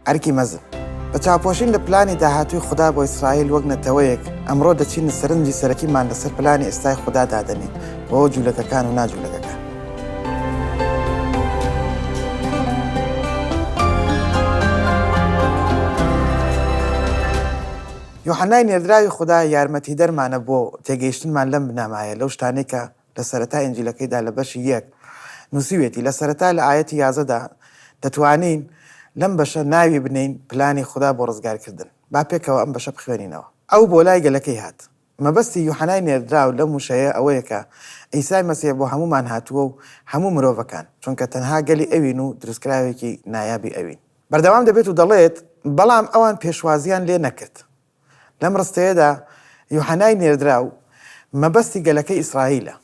ئەرکی مەزن. بە چاوپۆشین لە پلانی داهاتووی خودا بۆ ئیسرائیل وەک نەتەوەیەک، ئەمڕۆ دەچینە سەرنجی سەرەکیمان لەسەر پلانی ئێستای خودا دادەنێین بۆ جوولەکەکان و ناجوولەکەکان. یۆحەنای نێردراوی خودا یارمەتیدەرمانە بۆ تێگەیشتنمان لەم بنەمایە لەو شتانەی کە لە سەرەتای ئینجیلەکەیدا لە بەشی یەک نووسیوێتی، لە سەرەتا لە ئایەتی یازدەدا دەتوانین لەم بەشە ناوی بنێین پلانی خودا بۆ ڕزگارکردن. با پێکەوە ئەم بەشە بخوێنینەوە. ئەو بۆ لای گەلەکەی هات. مەبەستی یوحەنای نێردراو لەم وشەیە ئەوەیە کە عیسای مەسیح بۆ هەموومان هاتووە و هەموو مرۆڤەکان، چونکە تەنها گەلی ئەوین و دروستکراوێکی نایابی ئەوین. بەردەوام دەبێت و دەڵێت، بەڵام ئەوان پێشوازییان لێ نەکرد. لەم ڕستەیەدا یوحەنای نێردراو مەبەستی گەلەکەی ئیسرائیلە.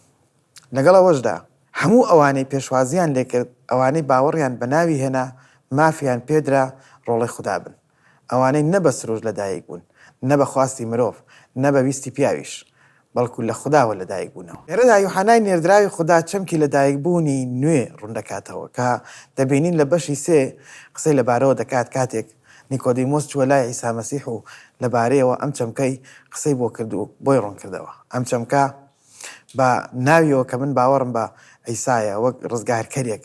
لەگەڵ ئەوەشدا، هەموو ئەوانەی پێشوازییان لێکرد، ئەوانەی باوەڕیان بە ناوی هێنا، مافیان پێدرا ڕۆڵەی خودا بن. ئەوانەی نە بە سروشت لەدایک بوون، نە بە خواستی مرۆڤ، نە بە ویستی پیاویش، بەڵکو لە خوداوە لەدایک بوونەوە. لێرەدا یوحەنای نێردراوی خودا چەمکی لەدایکبوونی نوێ ڕووندەکاتەوە کە دەبینین لە بەشی سێ قسەی لەبارەوە دەکات کاتێک نیکۆدیمۆس چووە لای عیسا مەسیح و لەبارەیەوە ئەم چەمکەی قسەی بۆ کرد و بۆی ڕوونکردەوە ئەم چەمکە بە ناویەوە کە من باوەڕم بە عیسایە وەک ڕزگارکەرێک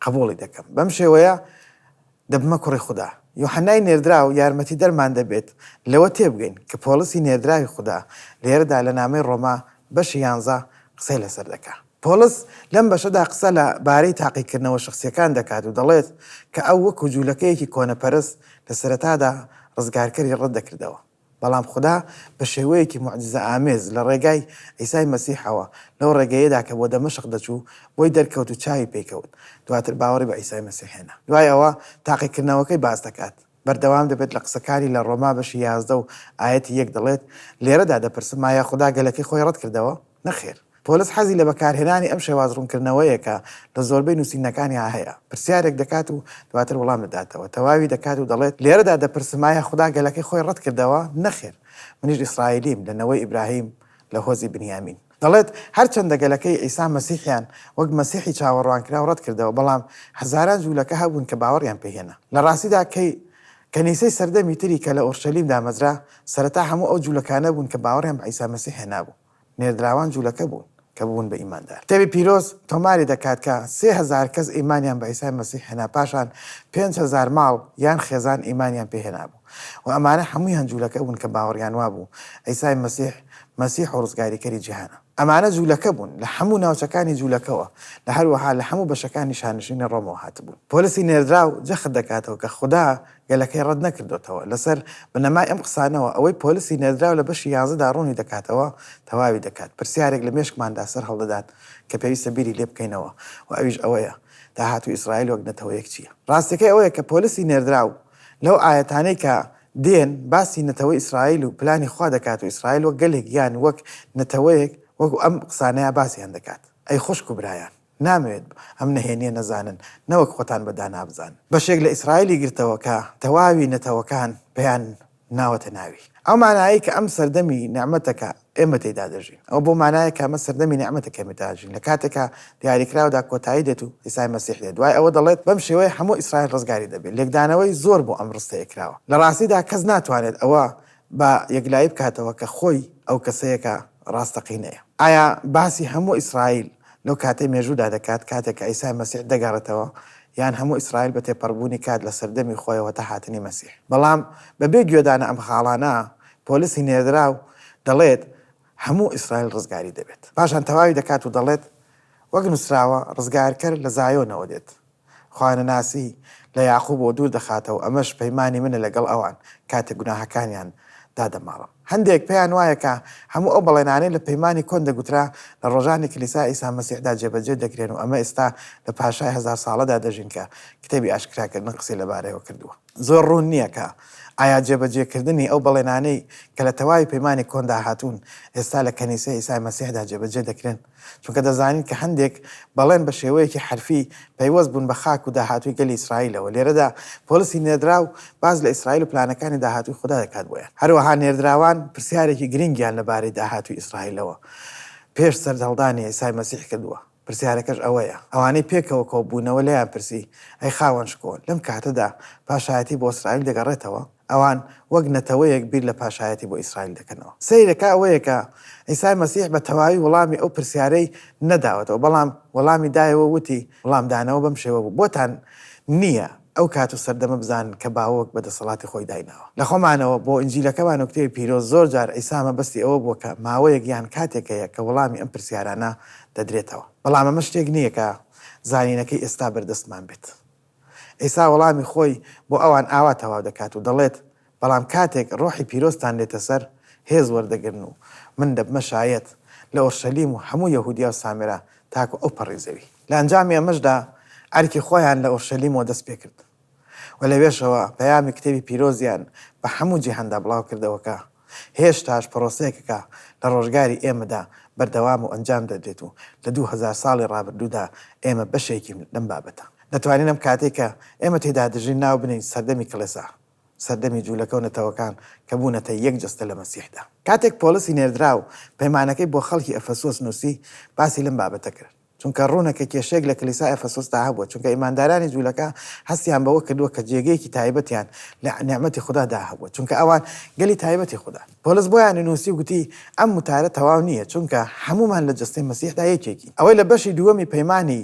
قبوڵی دەکەم بەم شێوەیە دەبمە کوڕی خودا. یۆحەنای نێردراو یارمەتیدەرمان دەبێت لەوە تێبگەین کە پۆڵسی نێردراوی خودا لێرەدا لە نامەی ڕۆما بەشی یانزە قسەی لەسەر دەکا. پۆڵس لەم بەشەدا قسە لە بارەی تاقیکردنەوە شەخسییەکان دەکات و دەڵێت کە ئەو وەکو جوولەکەیەکی کۆنەپەرست لە سەرەتادا ڕزگارکەری ڕەت دەکردەوە. بەڵام خودا بە شێوەیەکی موعجیزەئامێز لە ڕێگای عیسای مەسیحەوە لەو ڕێگەیەدا کە بۆ دەمشق دەچوو بۆی دەرکەوت و چاوی پێی کەوت، دواتر باوەڕی بە عیسای مەسیح هێنا. دوای ئەوە تاقیکردنەوەکەی باس دەکات، بەردەوام دەبێت لە قسەکانی لە ڕۆما بەشی 11 و ئایەتی یەک دەڵێت، لێرەدا دەپرسم ئایا خودا گەلەکەی خۆی ڕەتکردەوە؟ نەخێر. پۆلس حەزی لە بەکارهێنانی ئەم شێواز ڕوونکردنەوەیە کە لە زۆربەی نووسینەکانیا هەیە. پرسیارێک دەکات و دواتر وەڵام دەداتەوە. تەواوی دەکات و دەڵێت، لێرەدا دەپرسم ئایا خودا گەلەکەی خۆی ڕەتکردەوە؟ نەخێر. منیش ئیسرائیلیم، لە نەوەی ئیبراهیم، لە هۆزی بنیامین. دەڵێت، هەرچەندە گەلەکەی عیسا مەسیحیان وەک مەسیحی چاوەڕوانکراو ڕەتکردەوە، بەڵام هەزاران جوولەکە هەبوون کە باوەڕیان پێی هێنا. لە ڕاستیدا کەی کەنیسەی سەردەمی تری کە لە ئۆرشەلیم دامەزرا، سەرەتا هەموو ئەو جوولەکانە بوون کە باوەڕیان بە عیسا مەسیح هێنابوو. نێردراوان جوولەکە بوون کە ببوون بە ئیماندار. کتێبی پیرۆز تۆماری دەکات کە 3000 کەس ئیمانیان بە عیسای مەسیح هێنا، پاشان 5000 ماڵ یان خێزان ئیمانیان پێ هێنابوو و ئەمانە هەموویان جوولەکە بوون کە باوەڕیان وابوو عیسای مەسیح مەسیح و ڕزگاریکەری جیهانە. ئەمانە جوولەکە بوون لە هەموو ناوچەکانی جوولەکەوە، لە هەروەها لە هەموو بەشەکانی شانشینی ڕۆمەوە هاتبوون. پۆلسی نێردراو جەخت دەکاتەوە کە خودا گەلەکەی ڕەت نەکردۆتەوە. لەسەر بنەمای ئەم قسانەوە، ئەوەی پۆلسی نێردراو لە بەشی یانزەدا ڕوونی دەکاتەوە، تەواوی دەکات. پرسیارێک لە مێشکماندا سەر هەڵدەدات کە پێویستە بیری لێ بکەینەوە و ئەویش ئەوەیە، داهاتووی ئیسرائیل وەک نەتەوەیەک چییە؟ ڕاستییەکەی ئەوەیە کە پۆلسی نێردراو لەو ئایەتانەی کە دێن باسی نەتەوەی ئیسرائیل و پلانی خوا دەکات و ئیسرائیل وەک گەلێک یان وەک نەتەوەیەک وەکو ئەم قسانەیە باسیان دەکات. ئەی خوشک و برایان! نامەوێت ئەم نهێنییە نەزانن، نەوەک خۆتان بە دانا بزانن. بەشێک لە ئیسرائیلی گرتەوە کە تەواوی نەتەوەکان پێیان ناوەتە ناوی. ئەو مانایەی کە ئەم سەردەمی نیعمەتە کە ئێمە تێیدا دەژین. ئەوە بەو مانایە کە ئەمە سەردەمی نیعمەتە کە ئێمە تێیدا دەژین. لە کاتێکا دیاریکراودا کۆتایی دێت و عیسای مەسیح دێت. دوای ئەوە دەڵێت، بەم شێوەیە هەموو ئیسرائیل ڕزگاری دەبێت. لێکدانەوەی زۆر بۆ ئەم ڕستەیە کراوە. لە ڕاستیدا کەس ناتوانێت ئەوە با یەکلایی بکاتەوە کە خۆی ئەو کەسەیە کە ڕاستەقینەیە. ئایا باسی هەموو ئیسرائیل لەو کاتەی مێژوودا دەکات کاتێک کە عیسای مەسیح دەگەڕێتەوە یان هەموو ئیسرائیل بە تێپەڕبوونی کات لە سەردەمی خۆیەوە تا هاتنی مەسیح؟ بەڵام بەبێ گوێدانە ئەم خاڵانە پۆلسی نێردراو دەڵێت هەموو ئیسرائیل ڕزگاری دەبێت. پاشان تەواوی دەکات و دەڵێت وەک نووسراوە ڕزگارکەر لە زایۆنەوە دێت. خوانەناسی لە یاقوبەوە دوور دەخاتەوە، ئەمەش پەیمانی منە لەگەڵ ئەوان کاتێک گوناهەکانیان دادەماڵم. هەندێک پێیان وایە کە هەموو ئەو بەڵێنانەی لە پەیمانی کۆن دەگوترا لە ڕۆژانی کلیسای عیسا مەسیحدا جێبەجێ دەکرێن و ئەمە ئێستا لە پاشای هەزار ساڵەدا دەژین کە کتێبی ئاشکراکردن قسەی لەبارەیەوە کردووە. زۆر ڕوون نییە کە ئایا جێبەجێکردنی ئەو بەڵێنانەی کە لە تەواوی پەیمانی کۆندا هاتوون ئێستا لە کەنیسەی عیسای مەسیحدا جێبەجێ دەکرێن. چونکە دەزانین کە هەندێک بەڵێن بە شێوەیەکی حەرفی پەیوەست بوون بە خاک و داهاتووی گەلی ئیسرائیلەوە. لێرەدا پۆلسی نێردراو باس لە ئیسرائیل و پلانەکانی داهاتووی خودا دەکات بۆیان. هەروەها نێردراوان پرسیارێکی گرنگیان لەبارەی داهاتووی ئیسرائیلەوە پێش سەرهەڵدانی عیسای مەسیح کردووە. پرسیارەکەش ئەوەیە، ئەوانەی پێکەوە کۆببوونەوە لێیان پرسی، ئەی خاوەن شکۆ، لەم کاتەدا پاشایەتی بۆ ئیسرائیل دەگەڕێتەوە؟ ئەوان وەک نەتەوەیەک بیر لە پاشایەتی بۆ ئیسرائیل دەکەنەوە. سەیرەکە ئەوەیە کە عیسای مەسیح بە تەواوی وەڵامی ئەو پرسیارەی نەداوەتەوە، بەڵام وەڵامی دایەوە و وتی، وەڵامدانەوە بەم شێوە بوو، بۆتان نییە ئەو کات و سەردەمە بزانن کە باوک بە دەسەڵاتی خۆی دایناوە. لە خۆمانەوە بۆ ئینجیلەکەمان و کتێبی پیرۆز زۆر جار عیسا مەبەستی ئەوە بووە کە ماوەیەک یان کاتێک هەیە کە وەڵامی ئەم پرسیارانە دەدرێتەوە. بەڵام ئەمە شتێک نییە کە زانینەکەی ئێستا بەردەستمان بێت. عیسا وەڵامی خۆی بۆ ئەوان ئاوا تەواو دەکات و دەڵێت، بەڵام کاتێک ڕۆحی پیرۆزتان دێتە سەر، هێز وەردەگرن و من دەبمە شایەت لە ئۆرشەلیم و هەموو یەهودیا و سامرا تاکو ئەو پەڕی زەوی. لە ئەنجامی ئەمەشدا ئەرکی خۆیان لە ئۆرشەلیمەوە دەست پێکرد و لەوێشەوە پەیامی کتێبی پیرۆزیان بە هەموو جیهاندا بڵاو کردەوە کە هێشتاش پرۆسەیەکە لە ڕۆژگاری ئێمەدا بەردەوامە و ئەنجام دەدرێت و لە 2000 ساڵی ڕابردوودا ئێمە بەشێکین لەم بابەتە. دەتوانین ئەم کاتەی کە ئێمە تێیدا دەژین ناو بنێین سەردەمی کڵێسا، سەردەمی جوولەکە و نەتەوەکان کە بوونەتە یەک جەستە لە مەسیحدا. کاتێک پۆڵسی نێردراو پەیمانەکەی بۆ خەڵکی ئەفەسۆس نووسی، باسی لەم بابەتە کرد. چونکە ڕوونە کە کێشەیەک لە کلیسای ئەفەسۆسدا هەبووە، چونکە ئیماندارانی جوولەکە هەستیان بەوە کردووە کە جێگەیەکی تایبەتیان لە نیعمەتی خودادا هەبووە، چونکە ئەوان گەلی تایبەتی خودان. پۆڵس بۆیانی نووسی و گوتی، ئەم وتارە تەواو نییە، چونکە هەموومان لە جەستەی مەسیحدا یەکێکین. ئەوەی لە بەشی دووەمی پەیمانی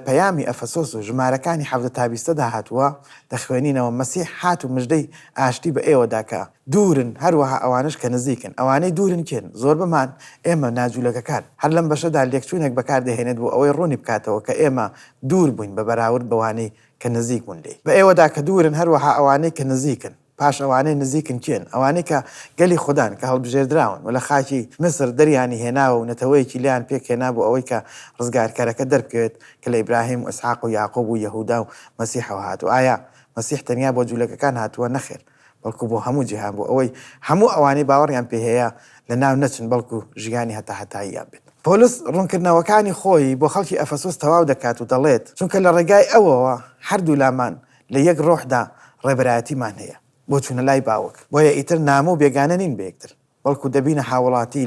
پەیامی ئەفەسۆس و ژمارەکانی 17 تا بیستەدا هاتووە، دەخوێنینەوە، مەسیح هات و مژدەی ئاشتی بە ئێوە دا کە دوورن، هەروەها ئەوانەش کە نزیکن. ئەوانەی دوورن کێن؟ زۆربەمان، ئێمە، ناجوولەکەکان. هەر لەم بەشەدا لێکچوونێک بەکار دەهێنێت بۆ ئەوەی ڕوونی بکاتەوە کە ئێمە دوور بووین بە بەراورد بەوانەی کە نزیک بوون لێی. بە ئێوە دا کە دوورن، هەروەها ئەوانەی کە نزیکن. پاش ئەوانەی نزیکن کێن؟ ئەوانەی کە گەلی خودان، کە هەڵبژێردراون و لە خاکی میسر دەریانی هێناوە و نەتەوەیەکی لێیان پێکهێنا بۆ ئەوەی کە ڕزگارکەرەکە دەربکەوێت کە لە ئیبراهیم و ئیسحاق و یاقوب و یەهودا و مەسیحەوە هات. و ئایا مەسیح تەنیا بۆ جولەکەکان هاتووە؟ نەخێر، بەڵکو بۆ هەموو جیهان، بۆ ئەوەی هەموو ئەوانەی باوەڕیان پێی هەیە لەناو نەچن، بەڵکو ژیانی هەتاهەتاییان بێت. پۆلس ڕوونکردنەوەکانی خۆی بۆ خەڵکی ئەفەسۆس تەواو دەکات و دەڵێت، چونکە لە ڕێگای ئەوەوە هەردوولامان لە یەک ڕۆحدا ڕێبەرایەتیمان هەیە بۆ چوونە لای باوک، بۆیە ئیتر نامۆ و بێگانە نین بە یەکتر، بەڵکو دەبینە هاوڵاتی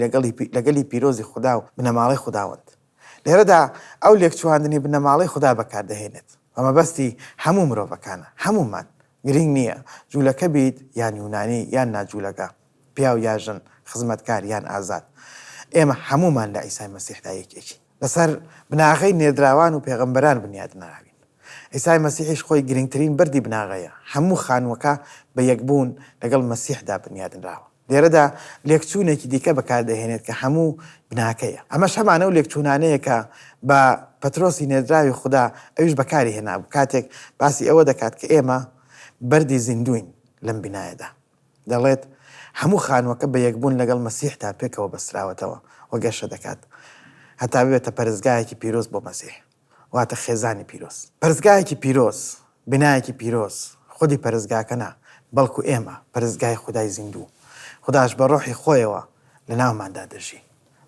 لە گەلی پیرۆزی خودا و بنەماڵەی خوداوەند. لێرەدا ئەو لێکچوواندنی بنەماڵەی خودا بەکاردەهێنێت و مەبەستی هەموو مرۆڤەکانە، هەموومان، گرینگ نییە جوولەکە بیت یان یونانی یان ناجوولەکە، پیاو یا ژن، خزمەتکار یان ئازاد، ئێمە هەموومان لە عیسای مەسیحدا یەکێکین. لەسەر بناغەی نێردراوان و پێغەمبەران بنیادنراوین. عیسای مەسیحیش خۆی گرنگترین بەردی بناغەیە، هەموو خانووەکە بە یەکبوون لەگەڵ مەسیحدا بنیادنراوە. لێرەدا لێکچوونێکی دیکە بەکاردەهێنێت کە هەموو بناکەیە. ئەمەش هەمان ئەو لێکچوونانەیە کە بە پەترۆسی نێردراوی خودا ئەویش بەکاری هێنابوو کاتێک باسی ئەوە دەکات کە ئێمە بەردی زیندووین لەم بینایەدا. دەڵێت، هەموو خانووەکە بە یەکبوون لەگەڵ مەسیحدا پێکەوە بەستراوەتەوە و گەشە دەکات هەتا ببێتە پەرستگایەکی پیرۆز بۆ مەسیح، واتە خێزانی پیرۆز. پەرستگایەکی پیرۆز، بینایەکی پیرۆز، خودی پەرستگاکە نا، بەڵکو ئێمە، پەرستگای خودای زیندوو. خوداش بە ڕۆحی خۆیەوە لەناوماندا دەژی.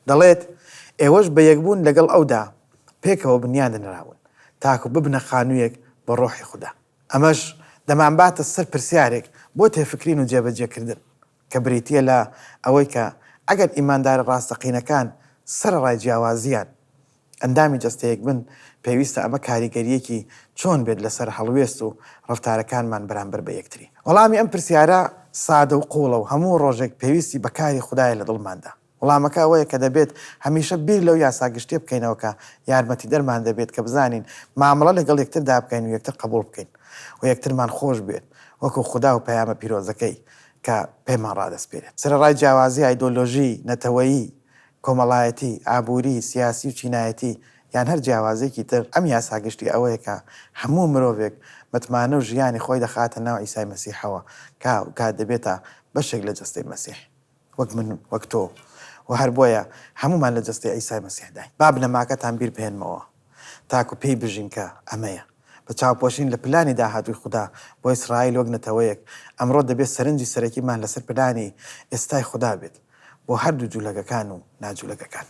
دەڵێت، ئێوەش بە یەکبوون لەگەڵ ئەودا پێکەوە بنیادنراون، تاکو ببنە خانوویەک بۆ ڕۆحی خودا. ئەمەش دەمانباتە سەر پرسیارێک بۆ تێفکرین و جێبەجێکردن، کە بریتییە لە ئەوەی کە ئەگەر ئیماندارە ڕاستەقینەکان سەرەڕای جیاوازییان ئەندامی جەستەیەک بن، پێویستە ئەمە کاریگەرییەکی چۆن بێت لەسەر هەڵوێست و ڕەفتارەکانمان بەرامبەر بە یەکتری؟ وەڵامی ئەم پرسیارە سادە و قووڵە و هەموو ڕۆژێک پێویستی بە کاری خودایە لە دڵماندا. وەڵامەکە ئەوەیە کە دەبێت هەمیشە بیر لەو یاسا گشتییە بکەینەوە کە یارمەتیدەرمان دەبێت کە بزانین مامەڵە لەگەڵ یەکتردا بکەین و یەکتر قبوڵ بکەین و یەکترمان خۆش بوێت وەکو خودا و پەیامە پیرۆزەکەی کە پێمان ڕادەسپێرێت. سەرەڕای جیاوازی ئایدۆلۆژی، نەتەوەیی، کۆمەڵایەتی، ئابووری، سیاسی و چینایەتی یان هەر جیاوازییەکی تر، ئەم یاسا گشتییە ئەوەیە کە هەموو مرۆڤێک متمانە و ژیانی خۆی دەخاتە ناو عیسای مەسیحەوە کە کات دەبێتە بەشێک لە جەستەی مەسیح. وەک من و وەک تۆ و هەر بۆیە هەموومان لە جەستەی عیسای مەسیحداین. با بنەماکەتان بیر بهێنمەوە تاکو پێی بژین کە ئەمەیە. بە چاوپۆشین لە پلانی داهاتووی خودا بۆ ئیسرائیل وەک نەتەوەیەک، ئەمڕۆ دەبێت سەرنجی سەرەکیمان لەسەر پلانی ئێستای خودا بێت بۆ هەردوو جولەکەکان و ناجولەکەکان.